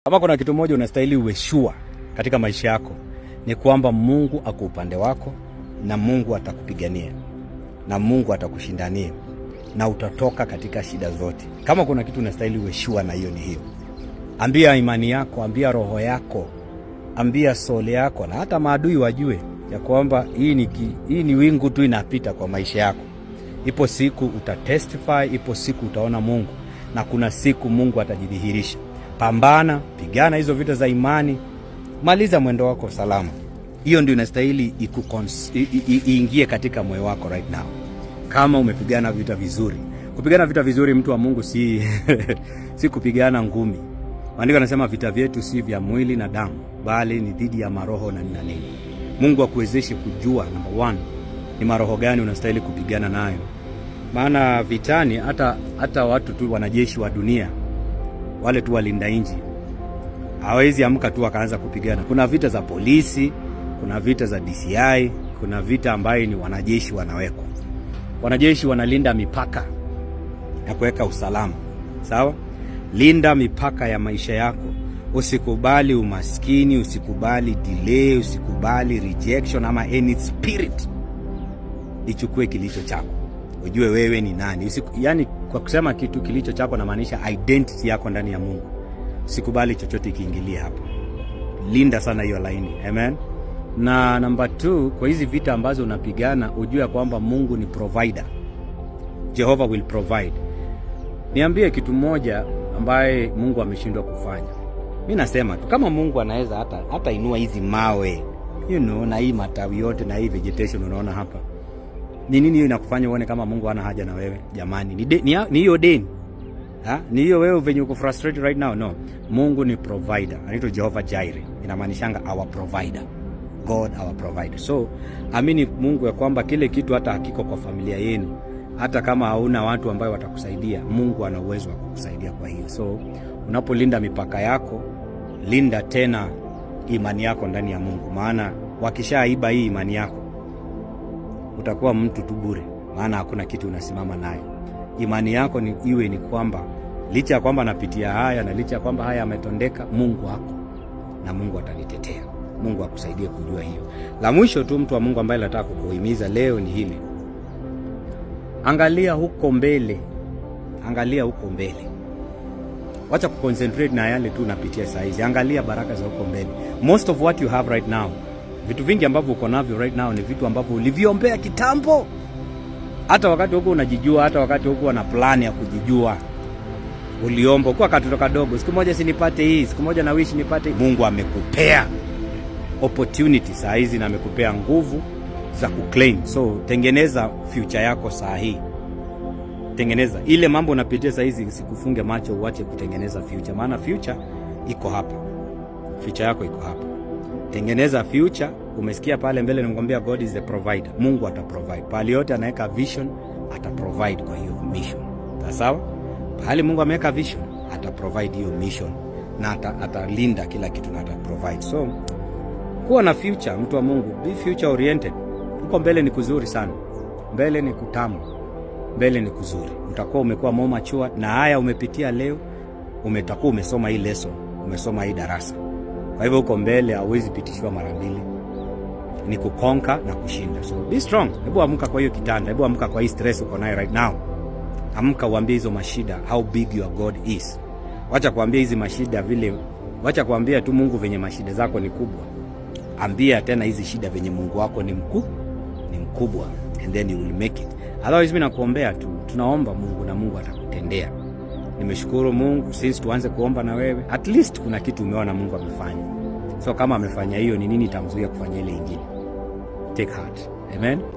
Kama kuna kitu moja unastahili uwe sure katika maisha yako ni kwamba Mungu ako upande wako na Mungu atakupigania na Mungu atakushindania na utatoka katika shida zote. Kama kuna kitu unastahili uwe sure na hiyo ni hiyo. Ambia imani yako, ambia roho yako, ambia soul yako na hata maadui wajue ya kwamba hii ni wingu tu inapita kwa maisha yako. Ipo siku utatestify, ipo siku utaona Mungu na kuna siku Mungu atajidhihirisha. Pambana, pigana hizo vita za imani, maliza mwendo wako salama. Hiyo ndio inastahili iingie katika moyo wako right now. Kama umepigana vita vizuri. Kupigana vita vizuri, mtu wa Mungu, si kupigana ngumi. Maandiko yanasema vita vyetu si vya mwili na damu, bali ni dhidi ya maroho na nini na nini. Mungu akuwezeshe kujua number one, ni maroho gani unastahili kupigana nayo. Maana vitani hata watu tu wanajeshi wa dunia wale tu walinda nchi hawezi amka tu akaanza kupigana. Kuna vita za polisi, kuna vita za DCI, kuna vita ambayo ni wanajeshi wanawekwa. Wanajeshi wanalinda mipaka ya kuweka usalama, sawa? Linda mipaka ya maisha yako. Usikubali umaskini, usikubali delay, usikubali rejection ama any spirit ichukue kilicho chako. Ujue wewe ni nani. Yani kwa kusema kitu kilicho chako namaanisha identity yako ndani ya Mungu. Usikubali chochote ikiingilia hapo. Linda sana hiyo laini. Amen. Na number two, kwa hizi vita ambazo unapigana ujue kwamba Mungu ni provider. Jehovah will provide. Niambie kitu moja ambaye Mungu ameshindwa kufanya. Mi nasema tu kama Mungu anaweza hata inua hizi mawe na hii matawi yote na hii vegetation unaona hapa, ni nini hiyo inakufanya uone kama Mungu hana haja na wewe? Jamani, ni hiyo deni? Ha? Ni hiyo wewe venye uko frustrated right now? No. Mungu ni provider. Anaitwa Jehovah Jireh. Inamaanishanga our provider. God our provider. So, amini Mungu ya kwamba kile kitu hata hakiko kwa familia yenu, hata kama hauna watu ambao watakusaidia, Mungu ana uwezo wa kukusaidia kwa hiyo. So, unapolinda mipaka yako, linda tena imani yako ndani ya Mungu, maana wakishaiba hii imani yako utakuwa mtu tu bure, maana hakuna kitu unasimama nayo. Imani yako ni iwe ni kwamba licha ya kwamba napitia haya na licha ya kwamba haya yametendeka, Mungu wako na Mungu atanitetea. Mungu akusaidie kujua hiyo. La mwisho tu, mtu wa Mungu ambaye nataka kukuhimiza leo ni hili: angalia huko mbele, angalia huko mbele. Wacha kuconcentrate na yale tu unapitia saa hizi, angalia baraka za huko mbele. Most of what you have right now, vitu vingi ambavyo uko navyo right now ni vitu ambavyo uliviombea kitambo, hata wakati huko unajijua, hata wakati huko na plan ya kujijua uliomba kwa katoto kadogo, siku moja si nipate hii, siku moja na wish nipate hii. Mungu amekupea opportunity saa hizi na amekupea nguvu za kuclaim. So tengeneza future yako saa hii, tengeneza ile mambo unapitia saa hizi, sikufunge macho uache kutengeneza future, maana future iko hapa, future yako iko hapa. Tengeneza future. Umesikia pale mbele nimekwambia God is the provider. Mungu ata provide pahali yote anaweka vision, ata provide kwa hiyo mission. Sawa? Pahali Mungu ameweka vision, ata provide hiyo mission na atalinda kila kitu na ata provide. So kuwa na future, mtu wa Mungu, be future oriented. Huko mbele ni kuzuri sana, mbele ni kutamu, mbele ni kuzuri. Utakuwa umekuwa more mature na haya umepitia leo, umetakuwa umesoma hii lesson, umesoma hii darasa. Kwa hivyo huko mbele hauwezi pitishiwa mara mbili, ni kuconquer na kushinda. So be strong. Hebu amka kwa hiyo kitanda, hebu amka kwa hii stress uko nayo right now. Amka uambie hizo mashida how big your God is. Wacha kuambia hizi mashida vile, wacha kuambia tu Mungu venye mashida zako ni kubwa. Ambia tena hizi shida venye Mungu wako ni mkubwa, and then you will make it. Otherwise mimi nakuombea tu, tunaomba Mungu na Mungu atakutendea. Nimeshukuru Mungu since tuanze kuomba na wewe, at least kuna kitu umeona Mungu amefanya. So kama amefanya hiyo, ni nini itamzuia kufanya ile ingine? Take heart. Amen.